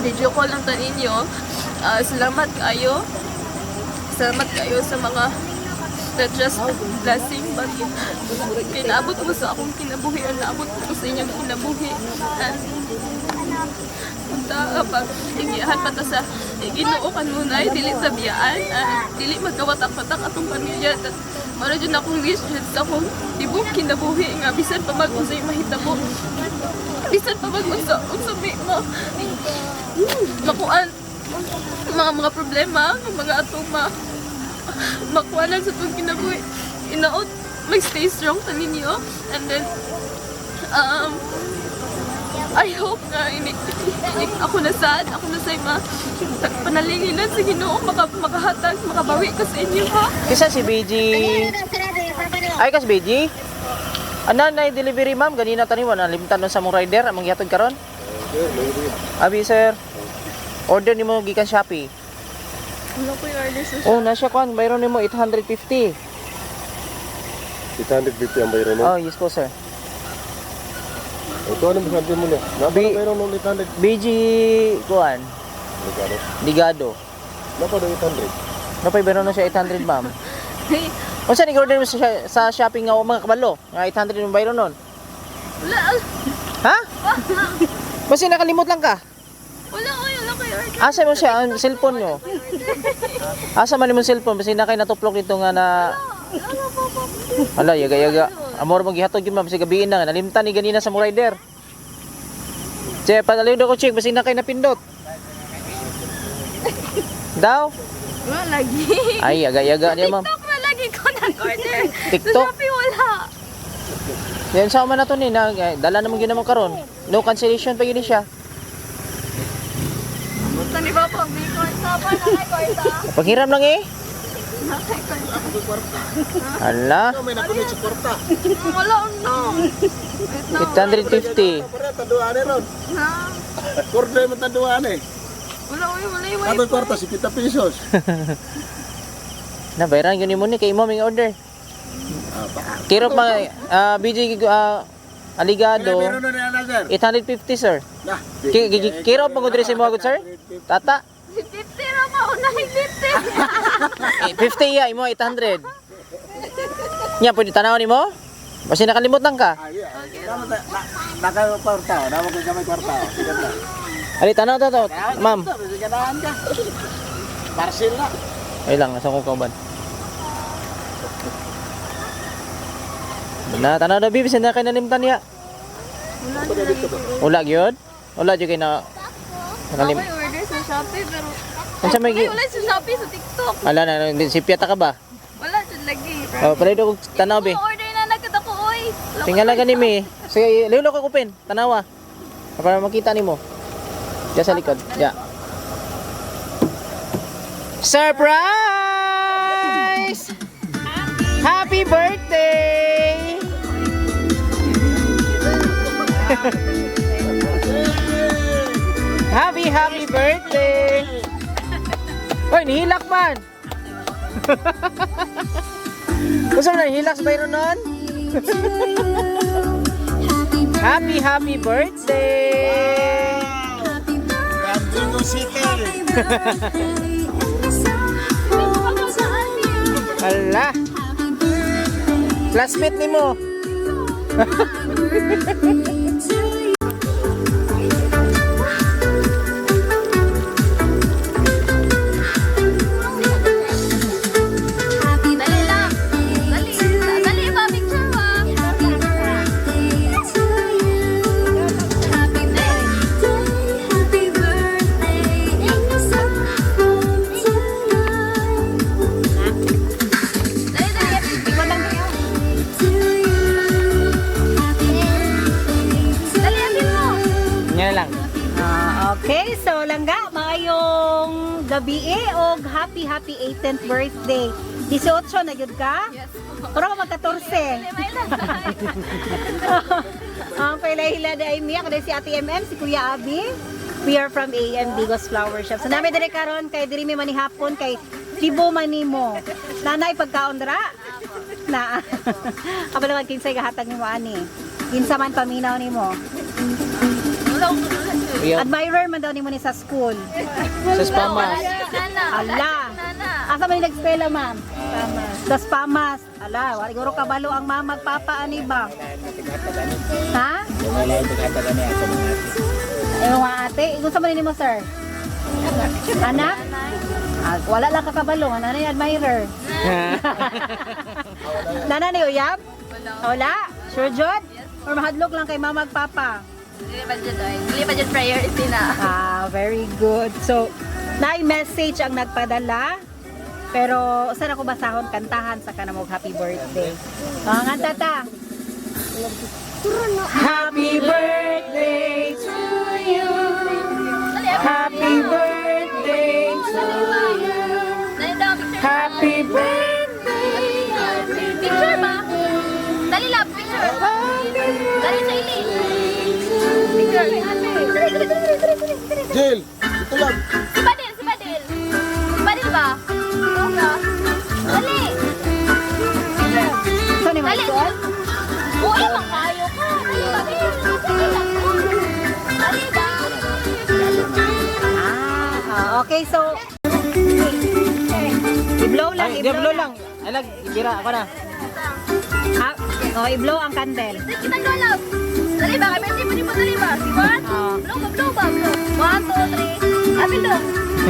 Video call lang ta ninyo. Ah, salamat kayo. Salamat kayo sa mga not just blessing but kay naabot mo sa akong kinabuhi or naabot mo sa inyong kinabuhi. And unta pag igiyahan pa ta sa Ginoo kanunay, dili sa biyaan, ah, dili magkawatak-watak atong pamilya. At mara jud akong wish jud sa akong tibok kinabuhi nga bisan pa mag unsay mahitabo, bisan pa mag unsa unsa may ma makuan mga problema mga atong makuanan sa atong kinabuhi, inaot mag-stay strong ta ninyo. And then I hope nga ini ako na sad, ako na say ma panalinginan sa Ginoo makahatag, makabawi ko sa inyo, ha. Kisa si BG. Ay, kas BG. Ana na delivery, ma'am ganina tani wa nalimtan nun sa mong rider among gihatod karon. Abi sir. Order nimo gikan Shopee. Wala ko yung order sa Oh, na siya kwan, bayron nimo 850. 850 ang bayro nun. Oh, yes po, sir. Ito, ano masabi mo niya? Napa na bayro nun 800? BG kuan, Ligado. Ligado. Napa na 800? Napay bayron na siya 800, ma'am. Hey, Unsa ni order mo sa shopping nga wa mga kabalo? Nga 800 mo bayron nun? Wala. Ha? Basta nakalimot lang ka. Wala, oy, wala ko yung order. Asa mo siya ang cellphone nyo? Asa man imong cellphone basta na kay natuplok dito nga na Wala po po. Ala, yaga yaga. Amor mo gihatod gyud, ma'am, sa gabiin na nalimtan ni ganina sa mo rider. Che, padalayo daw ko check basta na kay napindot. Daw? Wala lagi. Ay, yaga yaga niya, ma'am. TikTok na lagi ko nag-order. TikTok? Sa Shopee wala. Yan sa man na to ni na eh, dala naman gyud naman karon. No cancellation pa gyud ni siya. Buta ni Papa, may kwarta pa na kay kwarta. Paghiram lang eh. Nakay kwarta. Ala, May nakunit sa kwarta. Wala, no. Wait lang. 850. Pare, tanduan eh ron. Ha? Korde mo tanduan eh. Wala, oy, wala yung Kato kwarta, 50 pesos. Na bayran gyud nimo ni kay imo may order. Kirop mga BJ Aligado. Meron na niya na, sir. 850, sir. Nah, Kiro pag diri sa imo agad, sir? Tata. 50 ra ma, una 50. Eh, 50 iya imo 800. Nya pwede tanaw nimo? Basta nakalimot lang ka. Ah, yeah. Naka kwarta, nawa ko sa may kwarta. Sige na. Ali tanaw ta to, ma'am. Sige na ka. Parcel na. Ay lang, asa ko kauban. Na tanaw daw bibi senda kay nalimtan niya. Wala na lagi ko. Wala gyud. Wala gyud kay na nakalim. Ako yung order sa Shopee pero Unsa may Ay, wala sa Shopee, sa TikTok. Ala na si Piata ka ba? Wala jud lagi. Oh, pala ko tanaw be. Imo order na nagkita ko oy. Wala ko Tingala gani mi. Sige, liwlo ko kupin. Tanawa. Para makita nimo. Diyan sa likod. Ya. Surprise! Happy birthday! Happy happy birthday! Hoy, nihilak man. Gusto mo na nihilak sa bayro nun? Happy happy birthday! Gandingo City. Ala. Classmate nimo. Dali lang. Dali. Dali ba picture ba? Happy birthday to you. Happy birthday, happy birthday in the sun from tonight. Dali dali. To you. Happy birthday to Dali akin mo. Yan lang. Ah, okay, so langga, maayong gabi eh, og happy happy 18th birthday. 18 na gyud ka? Yes. Pero mag 14. May lang. Ang pailahila na ay miya, kada si Ate MM, si Kuya Abi. We are from AM Digos Flower Shop. So nami diri karon kay diri mi manihapon kay Tibo manimo. Nanay pagkaon dra. Na. Kabalo man kinsay gahatag nimo ani. Kinsa man paminaw nimo. Wala ko. Uyab. Admirer man daw nimo ni sa school. Sa Spamas. Nana. Ala. Nana. Asa man ni nag-eskwela, ma'am? Pamas. Sa Pamas. Ala, wala siguro kabalo ang mama ug papa ani ba? Ha? Ay, mga ate, ikaw sa man nimo, sir? Anak? Ah, wala lang kakabalo, nanay admirer. Nana ni uyab? Wala. Wala? Sure, Jod? Or mahadlok lang kay mama ug papa? Dili pa dyan ay. Dili pa dyan priority na. Ah, very good. So, na message ang nagpadala. Pero saan ako basahon kantahan sa kanamog happy birthday. Ah, kanta ta. Happy birthday to you. Happy birthday to you. Dali daw, picture. Happy birthday. Picture ba? Dali lang, picture. Dali sa ili. Picture. Dali, dali, dali, dali, dali, dali. Jill, ito lang. Si Badil, si Badil. Si Badil ba? Ikaw ka. Dali. So ni Dali. Michael? Uy, makayo ka. Dali ba? Dali lang. Dali ba? Ah, okay. So, i-blow lang, Ay, i-blow blow lang. Ay, lag, ibira ako na. Ah, oh, i-blow ang candle. Dali, kita go lang. Dali ba? Kami hindi mo di mo dali ba? One, blow ba, blow ba, blow. One, two, three. Abil dong.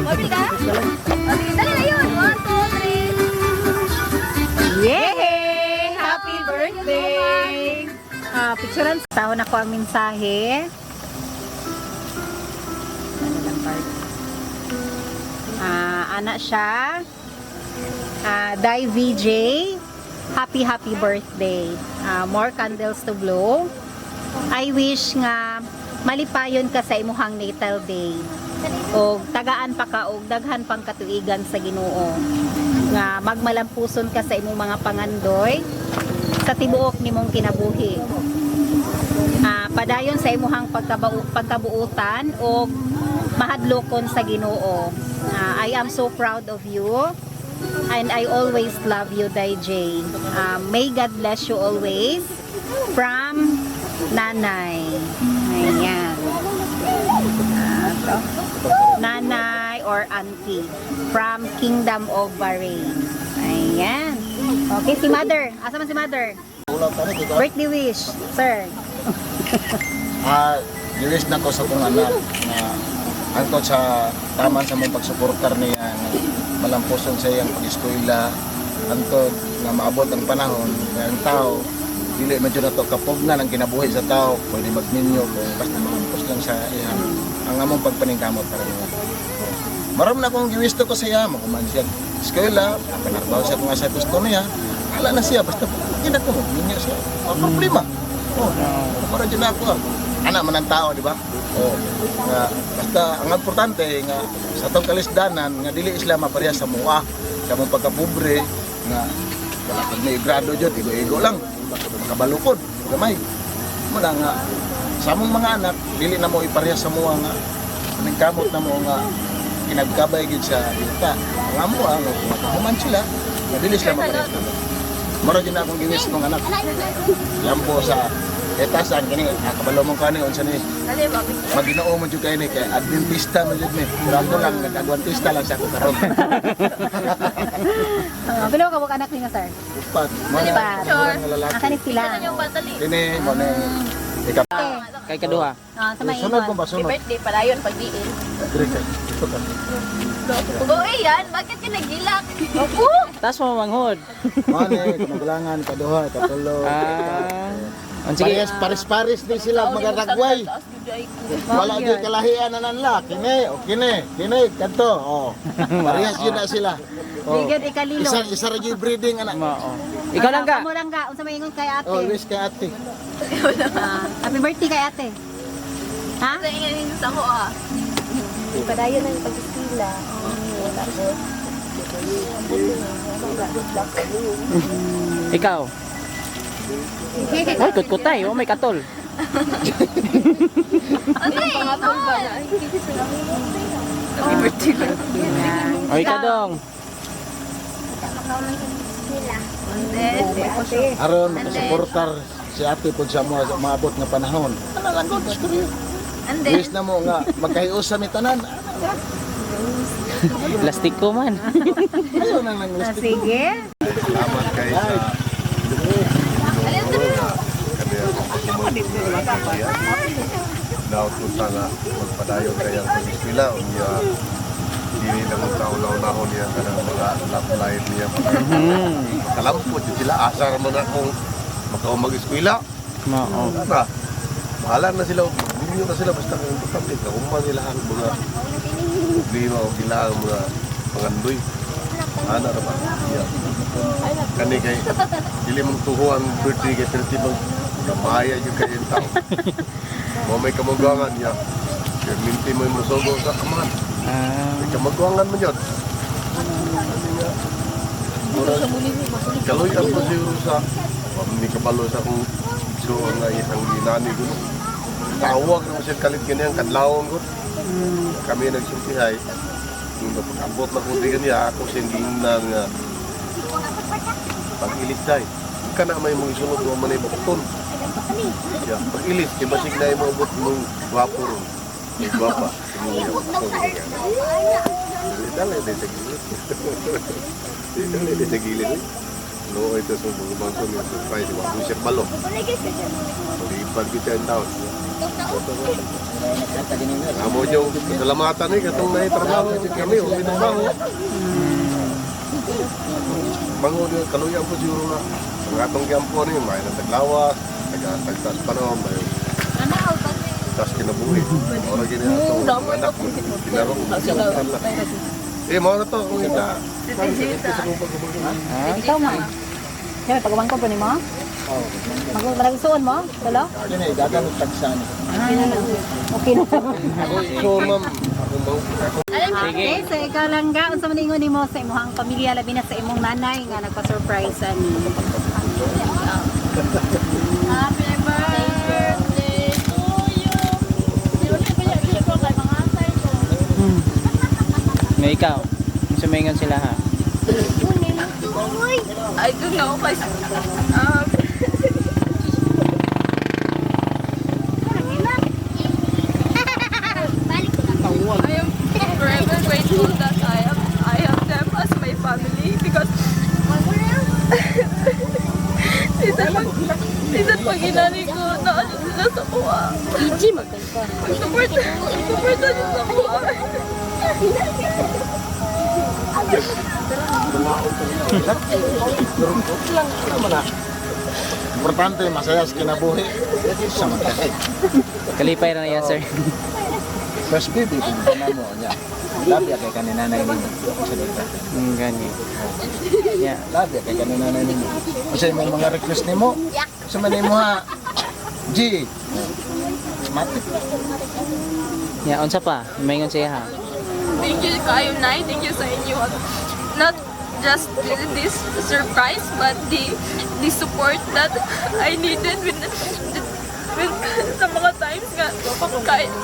Abil ka? O, sige, dali na yun. One, two, three. Yay! Happy birthday! Ah, picturean sa ako ang mensahe. Ano lang part? Ah, ana siya. Ah, Dai VJ, happy happy birthday. Ah, more candles to blow. I wish nga malipayon ka sa imuhang natal day. Og tagaan pa ka og daghan pang katuigan sa Ginoo nga magmalampuson ka sa imong mga pangandoy sa tibuok nimong kinabuhi. Ah, padayon sa imuhang pagkabuutan og mahadlokon sa Ginoo. Ah, I am so proud of you and I always love you, Dai J. Ah, may God bless you always from Nanay. Ayan. Ah, to. Nanay or auntie from Kingdom of Bahrain. Ayan. Okay, si Mother. Asa man si Mother? Birthday wish, sir. Ah, giwish na ko sa kong anak na angkot sa taman sa mong pagsuportar niya nga malampuson sa iyang pag-eskwela, antod nga maabot ang panahon nga ang tao dili man jud nato kapugnan ang kinabuhi sa tao, pwede magminyo kung basta malampos lang sa iya ang among pagpaningkamot para niya. Maram na akong giwisto ko sa iya, makuman siya eskwela, panarbaho siya kung asa gusto niya, hala na siya, basta hindi na ko magminyo siya. Wala problema. Oh, para dyan ako ah. Anak man ang tao, di ba? Oh, nga, basta ang importante nga sa atong kalisdanan nga dili isla mapareha sa mua, sa mong pagkapobre nga wala pag may grado jud, igo-igo lang, makabalukod, gamay. Muna nga sa among mga anak dili na mo ipareha sa mua nga nagkamot na mo nga kinagkabay gid sa yuta. Ang amo ang human sila, nga dili sila mapareha sa mua. Mara jud na akong giwis kong anak. Lampo sa etasan kini ah, kabalo mo kani unsa ni Dali ba? Picture. Maginoo mo jud kay ni kay Adventista man jud ni. Pero ako lang nag-Adventista lang sa ako karon. Pila ka buok anak niyo, sir? Upat, mga Upat. mga lalaki. Asa ni sila? Kita yung batali. Kini mo ni ika. Kay kaduha. Ah, sa may Sunod ko ingon. ba Happy sunod? birthday pala yun, pagdiin. Dire kay. Ito ka. Oo, eh yan. Bakit ka nagilak? Opo! Taas mo manghod. Mo ni kamagulangan kaduha, katulo. Ah. Ang sige. Parehas pares-pares din sila mga ragway. Wala gyud kalahian na nanla. Kini o kini, kini kadto. Oh. Parehas yun na sila. Oh. Bigyan ikalilo. Isa isa ra gyud breeding ana. Mao. Ikaw lang ka. Kamo lang ka. Unsa may ingon kay ate? Oh, wish kay ate. Ah, happy birthday kay ate. Ha? Sa ingin sa ko ah. Padayon ang pag-eskwela. Tapos, Ikaw. Ay, kutkutay. Oh, may katol. Ano eh? Happy birthday ko. O, ikaw dong. Aron makasuportar si ate pud sa mga maabot nga panahon. Ano lang ko istorya. And then, Wish na mo nga magkahiusa mi tanan. Plastiko man. Ayaw na lang Ah, sige. Salamat kay sa Daot ko sana magpadayon kay ang pag-eskwela unya dili lang ang kaulaw-unahon niya kanang mga love life niya kalampot jud sila asar man na kung makaw mag-eskwela. Mao. Na bahala na sila, ninyo na sila, basta kung importante kauma nila ang mga problema o sila ang mga pangandoy ana ra ba. Yeah. Kani kay dili mong tuho ang birthday kay perti bang namaya jud kay yung tao mo may kamugwangan niya kay minti mo yung musogo sa amahan. Ah. May kamagwangan man yun. Murag, kaluyan ko siguro sa, ni kabalo sa akong igsuon nga isang ginani ko. No? Tawag na mo siya kalit ganyan, kadlawon ko. Kami nagsultihay. Nung napag-abot na ko di ganyan, ako siya na nga pag-ilis day. Ka na may mong isunod mo man ay bukton. Yeah, pag-ilis, kay basig na imong abot mong gwapo ron. May gwapa. Dali, dali sa gilid. Dali, dali sa gilid. Eh. No, ito sa mga bangko niya, surprise, wa ko siya balo. Palipad ko siya ang taon. Amo niyo, kasalamatan eh, katong naitrabaho kami, o may trabaho. Bango niyo, kaluyan po siguro nga. Ang atong gyampo niyo, may nataglawas, taga-tagtas pa naman, may tas kinabuhi. Ora gini atong anak, kinarong, eh, mao na to, kung ita. Ah, ikaw man. Yan, pagawang ko pa ni mo? Oo. Mag mo? Tulo? Yun eh, dagan og tagsan. Okay na. Ako, so, ma'am, ako ma'am, ako Sige. Okay, so ikaw lang ga, unsa man ingon nimo sa imong pamilya labi na sa imong nanay nga nagpa-surprise ani. Happy birthday to you. May ikaw. Sumingon sila ha. I don't know kasi I am forever grateful that I have them as my family because bisan pag inani ko na ano sila sa kuha. Support, support na sa kuha. Importante masaya sa kinabuhi. Sa magkakay. Kalipay na yan, sir. First baby kung na mo niya. Labi kay kaninanay nimo. Sa dita. Gani. Yeah. Labi kay kaninanay nimo. Unsay may mga request nimo? Sa man nimo ha. G. Matik. Yeah, unsa pa? Maingon siya ha. Thank you kayo, Nay. Thank you sa inyo. Not just this surprise, but the support that I needed when sa mga times nga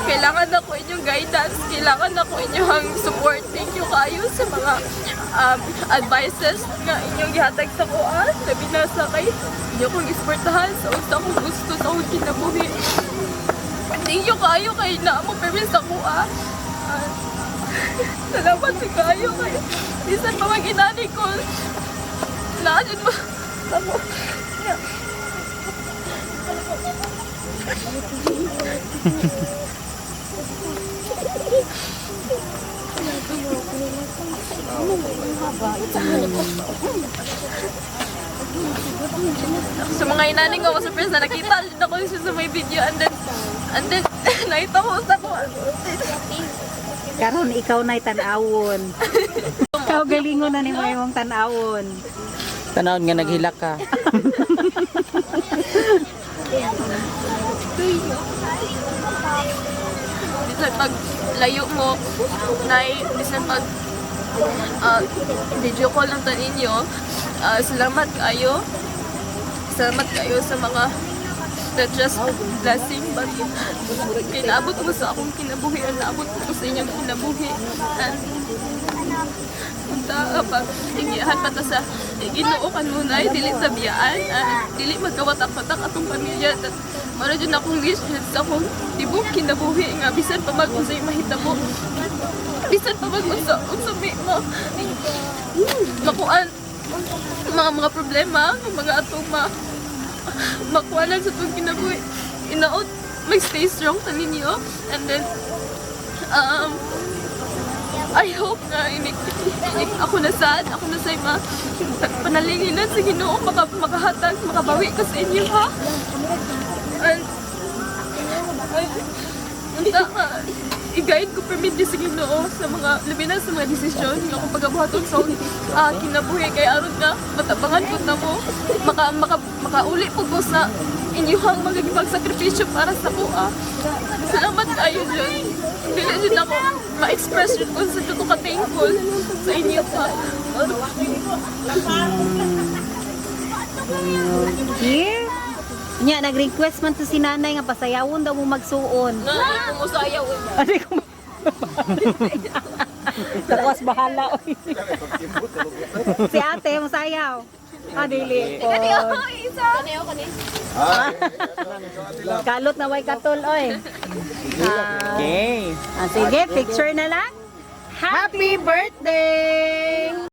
kailangan ako inyong guidance, kailangan ako inyong support. Thank you kayo sa mga advices nga inyong gihatag sa kuha. Labi na sa kay inyo kong isuportahan sa unsa akong gusto sa akong kinabuhi. Thank you kayo kay naamo permis sa kuha. Ah, salamat sa kayo kay bisan pa mag-inani ko. Naadyo ba? Ako. Sa mga inani ko, surprise na nakita ako siya sa may video and then nakita ko sa ko. Karon ikaw nay tan-awon. Ikaw galingon na nimo imong tan-awon. Tanawon nga naghilak ka. Bisan pag layo mo, nay, bisan pag video call lang ta ninyo, salamat kayo. Salamat kayo sa mga not just blessing, but kinaabot mo sa akong kinabuhi, ang naabot mo sa inyong kinabuhi. And unta pag ingihan pa ta sa Ginoo kanunay, dili sa biyaan, dili magkawatak-watak atong pamilya. That, Mao jud akong wish jud sa akong tibok kinabuhi nga bisan pa mag unsay mahitabo, bisan pa mag unsa unsa may ma makuan mga problema nga mga atong makuanan sa atong kinabuhi, inaot mag-stay strong ta ninyo. And then I hope na inig ako na sad, ako na say ma panalinginan sa Ginoo makahatag, makabawi ko sa inyo ha. And unta ka, i-guide ko permit sa Ginoo sa mga labi na sa mga desisyon nga akong pagabuhaton sa kinabuhi kay aron nga matabangan ko na mo maka makauli po ko sa inyuhang mga gipagsakripisyo para sa kuha. Salamat kayo dyan. Dili jud ako ma-express jud kung sa ko ka-thankful sa inyo pa. Here. Nya, nag-request man to si nanay nga pasayawon daw mo magsuon. Na, kumusayaw. Ano ko? Tapos bahala oy. Si ate mosayaw. Ah, dili po. Ah, Kalot na way katol oy. Okay. Ah, sige, picture na lang. Happy birthday!